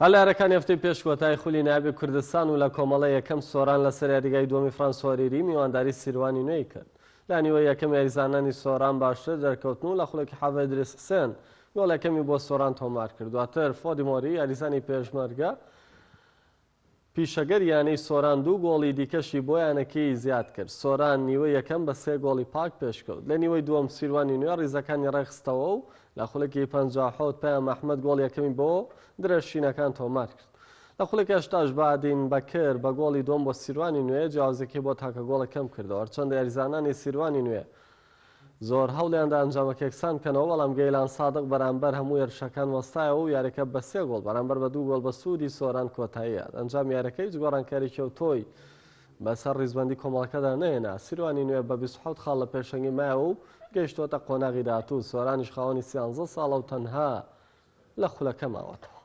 هەر لە یاریەکانی هەفتەی پێش کۆتایی خولی نایابی کوردستان و لە کۆمەڵەی یەکەم سۆران لەسەر یاریگای دووەمی فرانسۆ هەریری میوانداری سیروانی نوێی کرد. لە نیوەی یەکەم یاریزانانی سۆران باشتر دەرکەوتن و لە خولەکی حەڤە ئیدریس حسێن گۆڵ یەکەمی بۆ سۆران تۆمار کرد. دواتر فۆدی مۆری یاریزانی پێشمەرگە پیشەگەر یانەی سۆران دوو گۆڵی دیکەشی بۆ یانەکەی زیاد کرد. سۆران نیوەی یەکەم بە سێ گۆڵی پاک پێشکەوت. لە نیوەی دووەم سیروانی نوێ ریزەکانی رێکخستەوە و لە خولەکی 57 پەیام ئەحمەد گۆڵی یەکەمی بۆ درێژشینەکان تۆمار کرد. لە خولەکی هەشتاش بادین بەکر بە گۆڵی دووەم بۆ سیروانی نوێ جیاوازیەکەی بۆ تاکە گۆڵێک کەم کردەوە. هەرچەندە یاریزانانی سیروانی نوێ زۆر هەوڵیاندا ئەنجامەکە یەکسان بکەنەوە، بەڵام گەیلان سادق بەرامبەر هەموو هێرشەکان وەستایەوە و یاریەکە بە سێ گۆڵ بەرامبەر بە دوو گۆڵ بە سوودی سۆران کۆتایی هات. ئەنجامی یاریەکە هیچ گۆڕانکاریی ئەوتۆی بەسەر ریزبەندی کۆمەڵەکەدا نەهێنا. سیروانی نوێ بە 27 خاڵ لە پێشەنگی مایەوە و گەیشتووەتە قۆناغی داهاتوو، سۆرانیش خاوەنی سیانزە ساڵە و تەنها لە خولەکە ماوەتەوە.